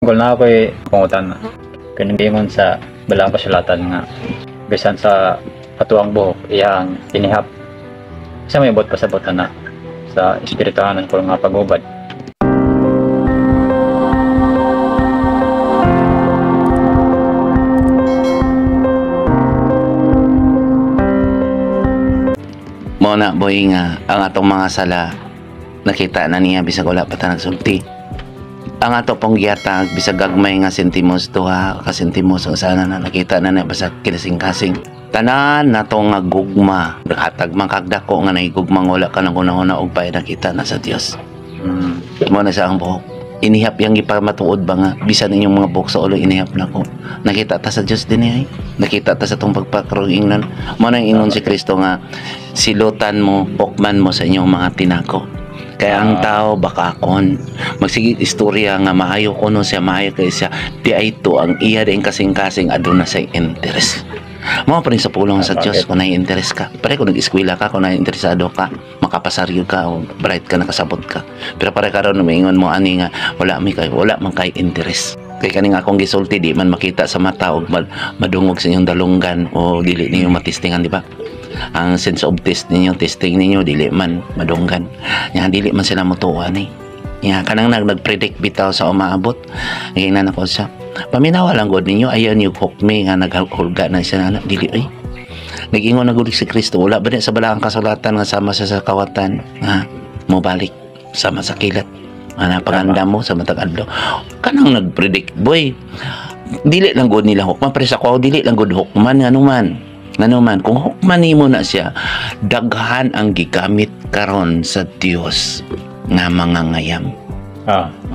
Kung na ako'y pangutan na. Kaya sa balaang kasulatan nga bisan sa atuang buhok iyang inihap. Sa may buot pasabot na sa espirituhanon ko nga pagubad. Mao na boy nga ang atong mga sala nakita na niya bisag wala pa ta nagsulti. Ang ato pong gihatag bisag gagmay nga sentimos, duha ka sentimos o sana na nakita na niya basta kinasing-kasing. Tanan nato nga gugma, naghatag man kag dako nga nahigugma wala ka nang hunahuna og pay nakita na sa Dios. Mao na sa ang buhok. Inihap yang gipamatuod ba nga bisan inyong mga buhok sa ulo inihap na ko. Nakita ta sa Dios din ay. Nakita ta sa tong pagpakarong ingnon. Mao nang ingon si Kristo nga silutan mo, hukman mo sa inyong mga tinako. Kaya ang tao bakakon magsige istorya nga maayo kuno siya, maayo kay siya, di ay to ang iya din kasing-kasing aduna sa interest. Mao pa rin sa pulong sa Dios kung nai-interest ka. Pare kung nag-eskwela ka, kung nai-interesado ka, makapasaryo ka o bright ka, nakasabot ka. Pero pare karon maingon mo ani nga wala mi kay wala man kay interest. Kay kaning akong gisulti di man makita sa mata og madungog sa inyong dalunggan o dili ninyo matistingan, di ba? Ang sense of taste ninyo, testing ninyo dili man madunggan. Nya dili man sila motuo ani. Nya kanang nag-predict bitaw sa umaabot. Nagingnan ako siya. Paminawa lang gud ninyo, ayaw niyo hook me nga naghulga na siya na dili ay. Nag-ingon na gud si Kristo, wala ba ni sa balaang kasulatan nga sama siya sa kawatan, ha? Mobalik sama sa kilat. Ana paganda mo sa matag adlaw. Kanang nag-predict boy. Dili lang gud nila hukman, pero sa ko dili lang gud hukman ngano man. Ngano man kung hukman nimo na siya, daghan ang gigamit karon sa Dios nga mga ngayam.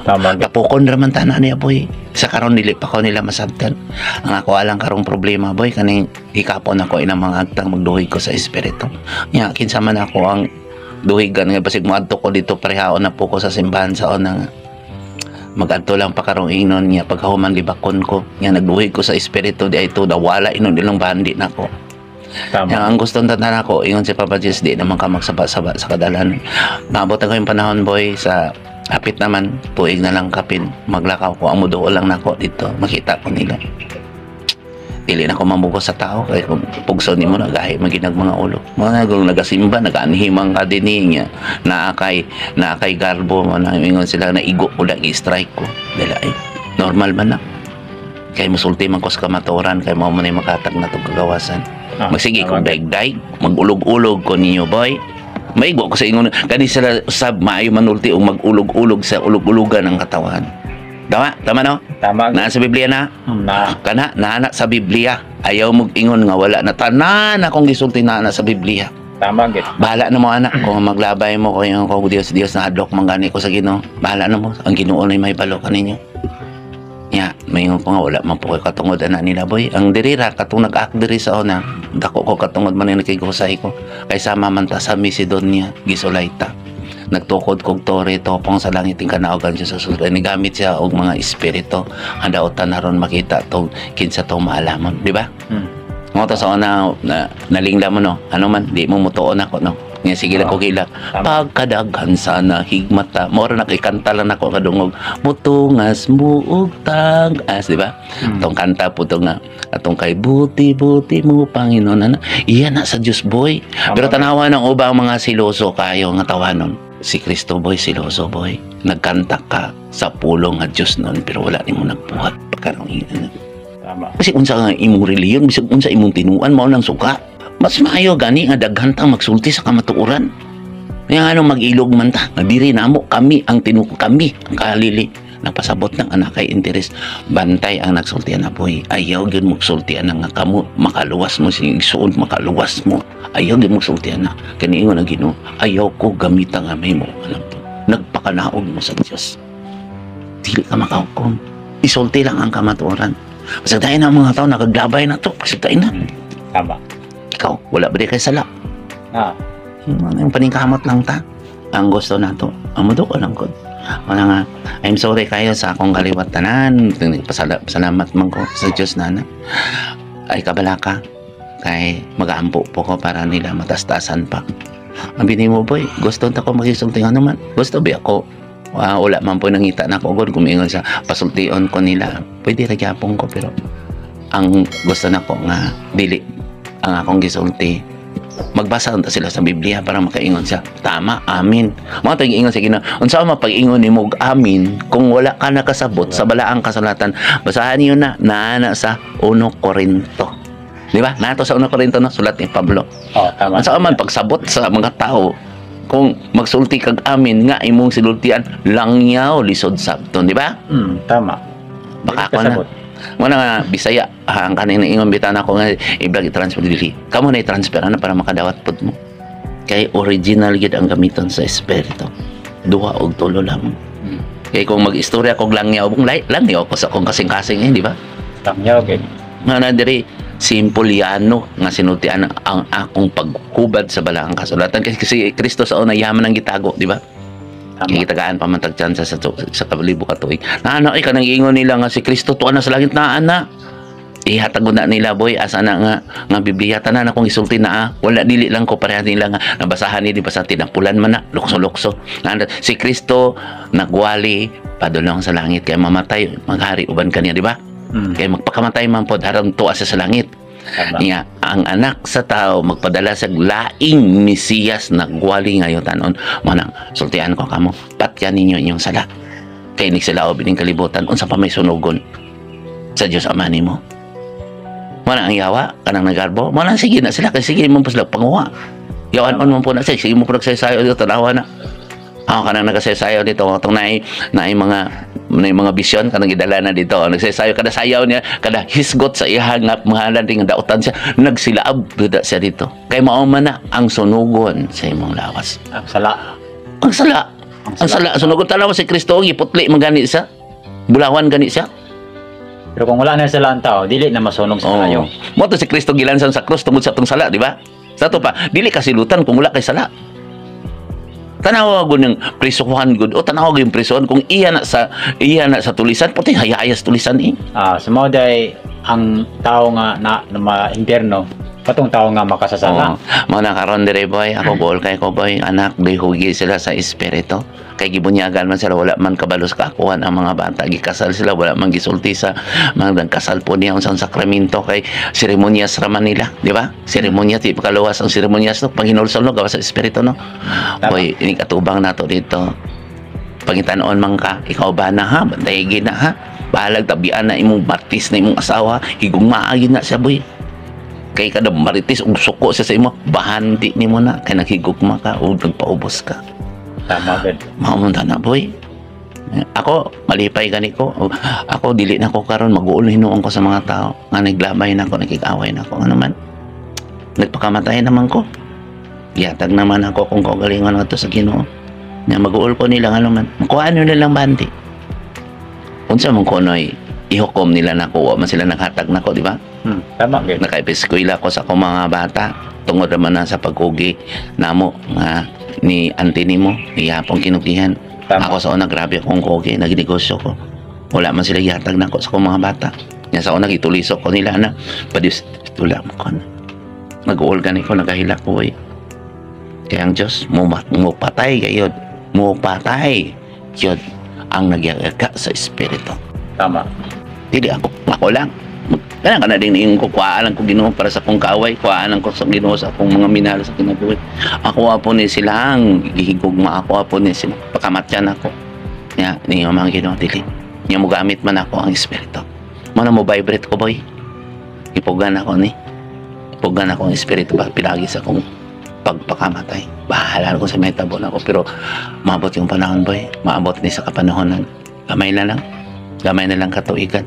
Tama. Tapukon ra man tanan niya boy. Sa karon dili pa ko nila masabtan. Ang ako alang karong problema boy kaning hikapon ako inang mga agtang magduhig ko sa espiritu. Nya kinsa man ako ang duhigan nga basig moadto ko dito parehaon na po ko sa simbahan sa una nga. Magadto lang pa karong ingnon niya pagkahuman libakon ko. Nya nagduhig ko sa espiritu di ay to nawala inon ilang bandi nako. Tama. Yang ang gustong tanda nako ingon si Papa Jesus di naman ka magsaba-saba sa kadalan. Naabot ako yung panahon boy sa hapit naman tuig na lang kapin maglakaw ko ang muduol lang nako dito makita ko nila. Dili na ko mamugos sa tao kay kung pugso nimo na gahi maginag mga ulo. Mga nagong nagasimba nagaanhimang ka dinhi niya naa kay garbo mo na ingon sila na igo ko lang i-strike ko. Dili ay normal man na. Kay musulti man ko sa kamatuoran kay mao man ay makatag na tong kagawasan. Magsige kung daig-daig, magulog-ulog ko ninyo boy. Maigo ko sa ingon kani sila sab maayo manulti og magulog-ulog sa ulog-ulugan ang katawan. Tama? Tama no? Tama. Naa sa Biblia na? Na. Kana naa sa Biblia. Ayaw mog ingon nga wala na tanan akong gisulti naa na sa Biblia. Tama gid. Bahala na mo anak kung maglabay mo kung ingon ko Dios Dios na adlok man gani ko sa Ginoo. Bahala na mo ang Ginoo nay may balo kaninyo. Ya, maingon ko nga wala man po koy katungod ana nila boy. Ang diri ra katong nag-act diri sa una, dako ko katungod man ni nakigusay ko. Kay sama man ta sa Macedonia, gisulay ta. Nagtukod kog tore topong sa langit ting kanaogan siya sa sulod. Nigamit siya og mga espiritu. Ang daotan na ron makita tong kinsa tong maalamon, di ba? Ngo to sa una na, nalingla mo no. Ano man di mo mutuon ako no. Nga sige lang ko gila. Pagkadaghan sana higmata. Mora nakikanta lang ako kadungog. Mutungas muog tag-as, di ba? Atong kanta po to nga atong kay buti-buti mo Panginoon ana. Iyan na sa Dios boy. Tama. Pero tanawa ng uba ang mga siloso kayo nga tawanon. Si Kristo boy, siloso boy. Nagkanta ka sa pulong nga Dios nun pero wala nimo nagbuhat pagkarong ina. Tama. Kasi unsa nga imong relihiyon, bisag unsa imong tinuan mao nang suka. Mas maayo gani nga daghan tang magsulti sa kamatuoran. Kaya nga nung mag-ilog man ta, nga diri namo kami ang tinuko kami ang kalili. Napasabot ng anak kay interes. Bantay ang nagsultian na boy. Ayaw gyud magsultian na nga kamo makaluwas mo sa igsuon, makaluwas mo. Ayaw gyud magsultian na. Kaniingon ang Ginoo, ayaw ko gamitan nga may mo alam to. Nagpakanaog mo sa Dios. Dili ka makahukom. Isulti lang ang kamatuoran. Basta tayo na mga tao nakaglabay na to. Basta tayo na. Tama. Ikaw, wala ba di kay sala? Yung paningkamot lang ta. Ang gusto na to. Ang mudo ko lang ko. Wala nga, I'm sorry kayo sa akong kaliwat tanan. Pasalamat man ko sa Diyos na na. Ay kabala ka. Kay mag-aampo po ko para nila matastasan pa. Ang bini mo boy, gusto ta ko magisulti nga naman. Gusto ba ako? Ah, wala man po nangita na ako gud kung ingon sa pasultion ko nila. Pwede ra gyapon ko, pero ang gusto nako nga dili ang akong gisulti, magbasa unta sila sa Biblia para makaingon siya tama, amin. Mga tag ingon sa Ginoo, unsa man pag-ingon nimo og amin kung wala ka nakasabot sa balaang kasulatan? Basahan niyo na naana sa 1 Korinto, di ba? Nato sa 1 Korinto, no, sulat ni Pablo. Oh, tama. Unsa man pagsabot sa mga tao kung magsulti kag amin nga imong sinultian langyaw, lisod sabton, di ba? Tama. Baka ako na Kasabot. Muna nga Bisaya ha, ang kaning ingon bitan ako nga i-vlog, i-transfer dili. Kamo na i-transfer ana para makadawat pud mo. Kay original gid ang gamiton sa espiritu. Duha og tulo lamang. Kay kung mag-istorya kog langyaw, bung langyaw ko sa akong kasing-kasing eh, di ba? Langyaw gid. Nga na diri simple yano nga sinultian ang akong paghubad sa balaang kasulatan kasi si Kristo sa una yaman ang gitago, di ba? Tama. Kaya gitagaan pa man tag tsansa sa kalibo ka tuig. Na ano ay kanang ingon nila nga si Kristo tuwa na sa langit na ana. Ihatag na nila, boy, asa na nga nga Biblia tanan akong isulti na ah. Wala, dili lang ko pareha nila nga nabasahan ni di basta tinapulan man na lukso-lukso. Na, si Kristo nagwali padulong sa langit kay mamatay maghari uban kaniya, di ba? Kay magpakamatay man pod harang tuwa siya sa langit. Tama. Niya, ang anak sa tao magpadala sa laing Mesiyas nagwali ngayon tanon. Manang sultian ko kamo, patyan ninyo inyong sala. Kay ni sila bining kalibutan unsa pa may sunugon sa Dios Ama nimo. Mana ang yawa kanang nagarbo, mana sige na sila kay sige mo pa sila panguha. Yawan on mo po na sige, sige mo po nagsayaw dito tanawa na. Ako kanang nagsayaw dito atong naay naay mga naay mga bisyon kanang gidala na dito. Nagsayaw kada sayaw niya, kada hisgot sa iya nga mahalan ding dautan siya, nagsilaab bida siya dito. Kay mao man na ang sunugon sa imong lawas. Ang sala. Ang sala. Ang sala sunugon, tanawa si Kristo giputli man gani siya. Bulawan gani siya. Pero kung wala na sala ang tao, dili na masunog sa Oo. kayo. Mo to si Kristo gilansan sa krus tungod sa atong sala, di ba? Sa ato pa, dili kasilutan kung wala kay sala. Tanawa gud ng prisuhan gud o tanawa gyud yung prisuhan kung iya na sa tulisan, puti hayayas tulisan eh. Ah, sa mao day ang tao nga na, na ma-impyerno, katong tao nga makasasala. Oo. Mao na karon dire, boy, ako buol kay ko, boy, anak hugi sila sa espiritu. Kay gibunyagan man sila, wala man kabalo sa kaakuhan ang mga bata, gikasal sila wala man gisulti sa mga kasal po niya unsang sakramento kay seremonyas ra man nila, di ba? Seremonya ti pakaluwas ang seremonyas no, panghinulsol no, gawas sa espiritu no. Tama. Boy, ini katubang nato dito. Pangitanon man ka, ikaw ba na ha? Bantay na ha? Bahalag tabian na imong batis na imong asawa, higugmaa na siya, boy. Kay kada maritis ug suko siya sa imo, bahandi nimo na kay naghigugma ka ug nagpaubos ka. Tama gid. Mao man na, boy. Ako malipay gani ko. Ako dili na ko karon mag-uol hinuon ko sa mga tao nga naglabay na ako, nakig-away na ako. Ano man? Nagpakamatay naman ko. Gihatag naman ako kung kaugalingon ato sa Ginoo. Nya mag-uol ko nila, ano man. Makuha nila lang bandi. Unsa man kunoy ihukom nila nako, wa man sila naghatag nako, di ba? Tama gid. Nakaepiskwela ko sa akong mga bata tungod naman na sa pagkugi namo nga ni auntie nimo gihapon kinukihan. Tama. Ako sa una grabe akong kugi, nagnegosyo ko. Wala man sila gihatag nako sa akong mga bata. Nya sa una gitulisok ko nila na padis wala mo kon. Nag-uol gani ko, nagahilak ko eh. Kaya ang Diyos mo, mo patay gayod, mo patay yun ang nagyagaga sa espiritu. Tama. Dili ako, ako lang. Kaya ka na din yung kukuhaan lang ko Ginoo para sa akong kaaway, kuhaan lang ko sa Ginoo sa akong mga minahal sa kinabuhi. Ako po ni sila ang gihigugma, ako po ni sila. Pakamatyan ako. Ya, ni mga Ginoo dili. Nya mo gamit man ako ang espiritu. Mo na mo vibrate ko, boy. Ipugan ako ni. Ipugan ako ang espiritu ba pilagi sa akong pagpakamatay. Bahala ko sa metabo na ako pero maabot yung panahon, boy. Maabot ni sa kapanahonan. Gamay na lang. Gamay na lang katuigan.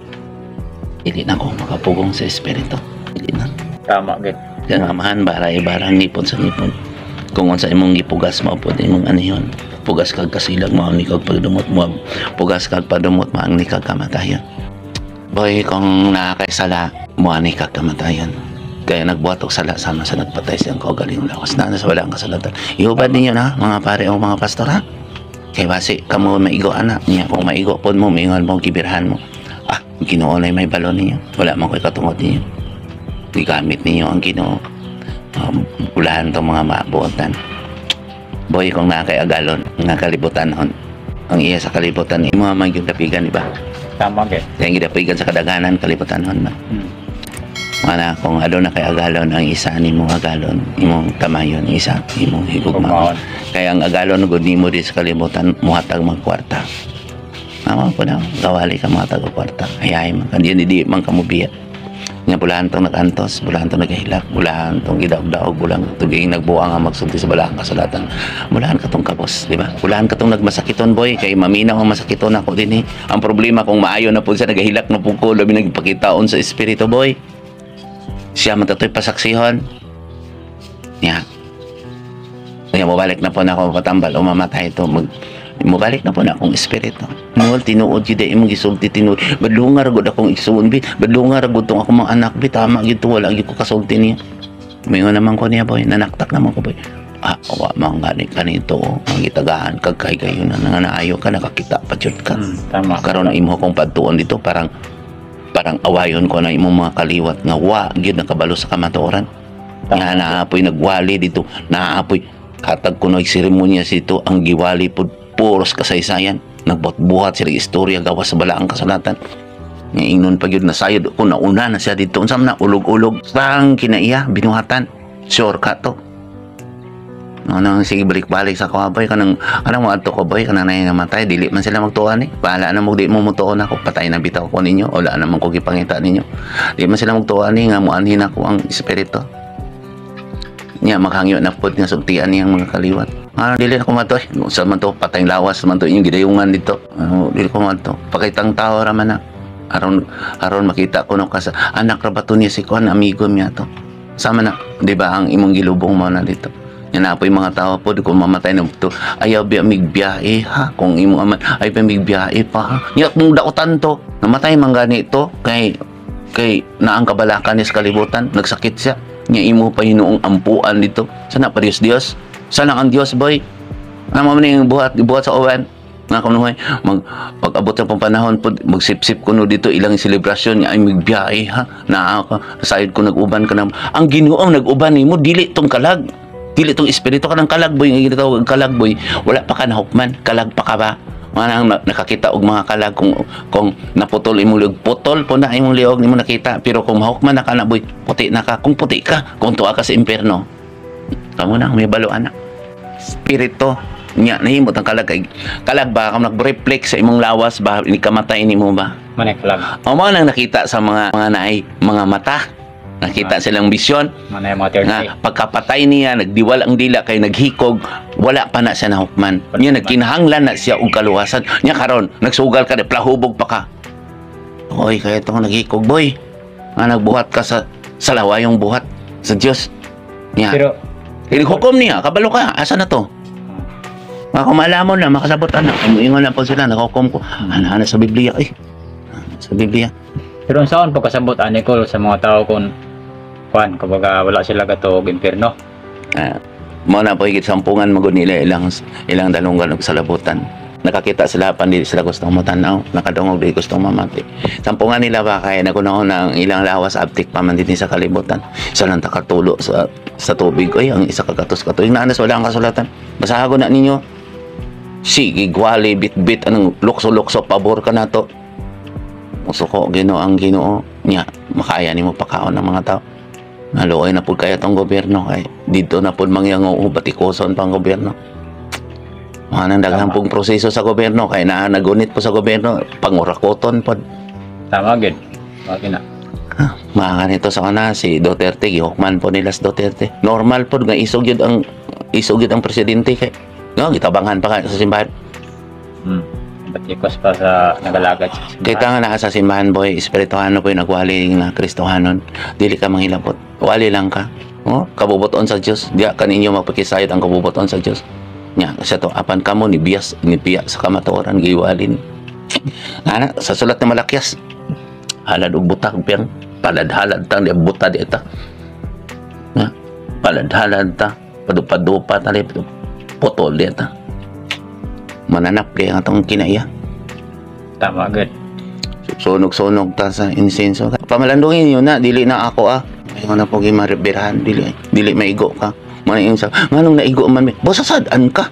Dili na ako makapugong sa espiritu. Dili na. Tama gid. Kaya amahan, bara ibarang ngipon sa ngipon. Kung unsa imong gipugas mao pod imong aniyon. Pugas kag kasilag mao ni kag pagdumot mo. Pugas kag padumot mao ni kag kamatayon. Boy, kung naa kay sala, mo ani kag kamatayon. Kaya nagbuhat og sala sama sa nagpatay siyang kaugalingong lawas na sa wala ang kasulatan. Ihubad ninyo na mga pare o mga pastor ha. Kay basi kamo maigo ana niya, kung maigo pod mo mingon mo gibirhan mo. Ah, Ginoo na may balon ninyo. Wala man ko'y katungod ninyo. Gigamit ninyo ang Ginoo. Ulahan tong mga mabuotan. Boy, kung naa kay agalon, nga kalibutan hon. Ang iya sa kalibutan imo man gyud dapigan, di ba? Tama gyud. Kaya ang gidapigan sa kadaghanan kalibutanon man. Mana kung aduna kay agalon, ang isa nimo agalon, imong tamayon, isa imong higugmaon. Higugmaon. Kaya ang agalon gud nimo di sa kalibutan muhatag mag kwarta. Mama po na, gawali ka muhatag og kwarta. Ayahay man ka, di, di man ka mubiya. Nga bulahan tong nagantos, bulahan tong nagahilak, bulahan tong gidaog-daog, bulahan tong ging nagbuang nga magsulti sa balaang kasulatan. Bulahan ka tong kabos, di ba? Bulahan ka tong nagmasakiton, boy, kay maminaw ang masakiton ako din eh. Ang problema kung maayo na po siya, nagahilak na po ko, labi nagpakitaon sa espiritu, boy. Siya man tato'y pasaksihon. Ya. Kaya mobalik na po na ako patambal o mamatay ito. Mobalik na po na akong espiritu. Nool, tinuod yun imong gisulti tinuod. Badlungar gud akong igsuon bi. Badlungar gud tong akong mga anak bi. Tama gyud to, wala gyud ko kasulti niya. Mingon naman ko niya, boy. Nanaktak naman ko, boy. Ah, wa man gani kanito oh. Ang gitagaan kag kay gayon na nga naayo ka nakakita pa jud ka. Tama. Karon imo kong padtuon dito parang parang awayon ko na imong mga kaliwat nga wa gyud nakabalo sa kamatuoran. Nga naapoy nagwali dito, naapoy katag kuno seremonya dito ang giwali pud puros kasaysayan. Nagbuhat-buhat sila istorya gawas sa balaang kasulatan. Nga ingnon pa gyud nasayod ko nauna na siya dito, unsa man na ulog-ulog tang kinaiya binuhatan. Sure ka to. No, nang sige balik-balik sa kaboy kanang kanang moadto ko, boy, kanang nay namatay dili man sila magtuon eh. Bahala na mo, di mo motuon ako, patay na bitaw ko ninyo, wala naman ko gipangita ninyo. Di man sila magtuon eh nga moanhin ako ang espiritu. Nya maghangyo na pod nga sultian niyang mga kaliwat. Ah, dili na ko mato eh. Sa man to patay lawas man to inyong gidayungan dito. Ano, dili ko mato. Pakitang tao ra man na. Aron aron makita ko no kasa anak ra ba to niya si kuan, amigo niya to. Sama na, di ba ang imong gilubong mo na dito. Yan na po yung mga tao po, di ko mamatay na to. Ayaw biya migbiyahe ha, kung imo aman, ay biya migbiyahe pa ha. Nya kung daotan to, namatay man gani to, kay kay naang kabalakan niya sa kalibutan, nagsakit siya. Nya imo pa hinuong ampuan dito. Sana pa Dios Dios. Sana ang Dios, boy. Ano man yung buhat, buhat sa uwan. Nga kunuhay, mag pag-abot sa panahon po, magsipsip kuno dito ilang selebrasyon niya ay migbiyahe ha. Naa ka, sayod ko nag-uban ka na. Ang Ginoo nag-uban nimo, dili tong kalag. Dili tong espiritu ka ng kalag, boy, nga ginatawag ang kalag, boy. Wala pa ka nahukman, kalag pa ka ba? Mga nang nakakita og mga kalag kung naputol imong liog, putol po na imong liog nimo nakita, pero kung mahukman na ka na, boy, puti na ka. Kung puti ka, kung tuwa ka sa impierno. Kamo na may balo anak. Espiritu nya nahimot ang kalag kay kalag ba kung nag-reflect sa imong lawas ba ini kamatay nimo ba? Manay kalag. O mao nang nakita sa mga naay mga mata. Nakita silang bisyon Manay mga third nga eye. Pagkapatay niya nagdiwal ang dila kay naghikog, wala pa na siya nahukman. Nya nagkinahanglan na siya og kaluwasan. Nya karon nagsugal ka di plahubog pa ka. Oy, kaya itong naghikog, boy. Nga nagbuhat ka sa lawayong buhat sa Dios. Nya Pero hukom niya, kabalo ka, asa na to? Mga kung maalamon na, makasabot anak. Ingon na po sila, nakahukom ko. Ana, ana sa Biblia, eh. Sa Biblia. Pero ang saon pagkasabot ani ko sa mga tao kung kuan kumbaga wala sila gato og impierno? Ah, mo na po higit sampungan magud nila ilang ilang dalunggan og salabutan. Nakakita sila pan dili sila gustong motanaw, nakadungog di gustong mamati. Sampungan nila ba kay nagunahon na ang ilang lawas abtik pa man dinhi sa kalibutan. Isa lang takatulo sa tubig oy, ang isa ka gatos ka tuig na anas wala ang kasulatan. Basahagon na ninyo. Sige, gwali bit-bit anong lukso-lukso pabor ka na to. Musuko Ginoo ang Ginoo niya makaya nimo pakaon ng mga tao. Naluoy na pud kaya tong gobyerno kay dito na pud mangyango batikoson pang gobyerno. Mga nang daghang pong proseso sa gobyerno kay naa nagunit po sa gobyerno pangurakoton pod. Tama gid. Mao na. Mga kanito sa kana si Duterte gihukman po nila si Duterte. Normal pod nga isog yun ang presidente kay no gitabangan pa ka sa simbahan. Batikos pa sa nagalagad sa simbahan. Kita nga naa sa simbahan, boy, espirituhano po yung nagwali nga Kristohanon. Dili ka manghilabot. Wali lang ka. Oh, kabubuton sa Dios. Diya kaninyo magpakisayod ang kabubuton sa Dios. Nya, sa to apan kamo ni biyas ni biya sa kamatuoran giwalin. Ana sa sulat ni Malakias. Halad og butag piyang paladhalad ta di buta di ta. Nga, paladhalad ta padupadupa ta di putol di ta. Mananap kay ang atong kinaiya. Tama gid. Sunog-sunog ta sa insenso. Pamalandungin niyo na, dili na ako ah. Ayaw na po gimaribirahan, dili, dili maigo ka. Mga yung sa, nganong naigo man mi? Bosa sad-an ka.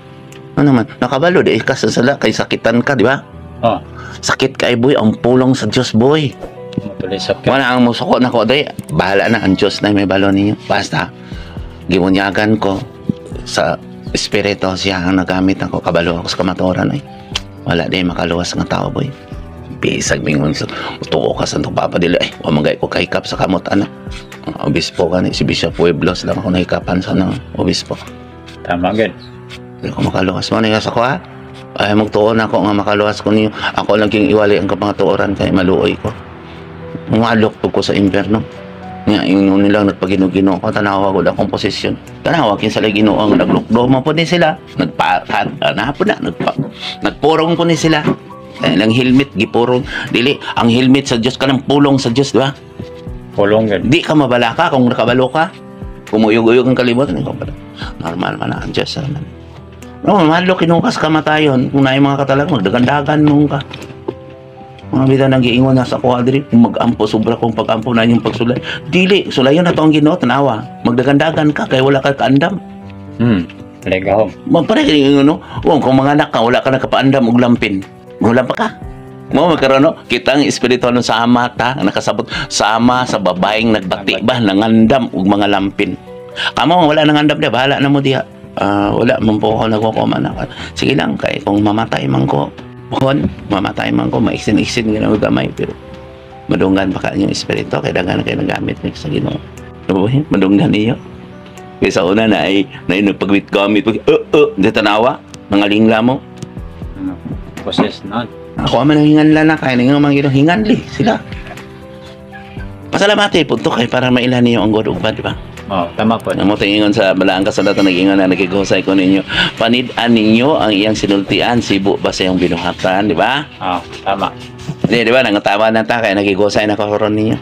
Ano man, nakabalo di ka sa sala kay sakitan ka, di ba? Oh, Sakit kay, boy, ang pulong sa Dios, boy. Matulisap ka. Wala ang musuko na ko day. Bahala na ang Diyos na may balo ninyo. Basta gimunyagan ko sa espiritu, siya ang nagamit ako, kabalo ako sa kamatuoran ay. Wala di makaluwas nga tao, boy. Bisag mingon sa tuo ka sa Papa dili ay wa man gay ko kahikap sa kamot ana. Ang obispo gani si Bishop Pueblos lang ako nahikapan sa nang obispo. Tama gid. Di ko makaluwas mo na sa ko ha. Ay magtuon ako nga makaluwas ko niyo. Ako lang king iwali ang kamatuoran kay maluoy ko. Umalok ko sa impyerno. Nga ingon nilang nagpaginoo-ginoo ko, tanawa ko akong posisyon. Tanawa kin sila Ginoo ang naglukdo man po ni sila. Nagpa na po na nagpa nagpurong po ni sila. Kaya lang helmet gipurong dili ang helmet sa Dios kanang pulong sa Dios, di ba? Pulong gid. Di ka mabalaka kung nakabalo ka. Kumuyog-uyog ang kalibutan, ikaw pala. Normal man na ang Diyos. Ano. No, mahalo kinukas kamatayon. Kung naay mga katalag, magdagandagan mo ka. Mga bida nang giingon na sa kuha diri, kung mag-ampo sobra kung pag-ampo na inyong pagsulay. Dili, sulayon na to ang Ginoo, tanawa. Magdagandagan ka kay wala ka kaandam. Legahom. Magpare kay no, kung mga anak ka wala ka nakapaandam og lampin. Wala pa ka. Mo magkaroon no, kita ang espiritu no sa ama ta nakasabot sama sa babaeng nagbati ba nangandam og mga lampin. Kamo wala nangandam diha, bahala na mo diha. Ah, wala man po ako nagkukoma na. Sige lang kay kung mamatay man ko, hon, mamatay man ko, maiksin-iksin gina gamay pero madunggan pa ka inyong espiritu kay daghan na kayo nagamit ni sa Ginoo. Ano ba? Madunggan niyo. Kaysa una na ay na nagpagmit-gamit pag di tanawa, mga lingla mo. Ano? Process na. Ako man ang hinganla na kaya nga mga Ginoo hinganli sila. Pasalamati punto kay para maila niyo ang God ug ba, di ba? Oh, tama po. Namo tingingon sa balaang kasulatan nag-ingon na nagigusay ko ninyo. Panid-an ninyo ang iyang sinultian, sibo ba sa iyong binuhatan, di ba? Oh, tama. Di ba nangatawa na ta kay nagigusay na karon ninyo.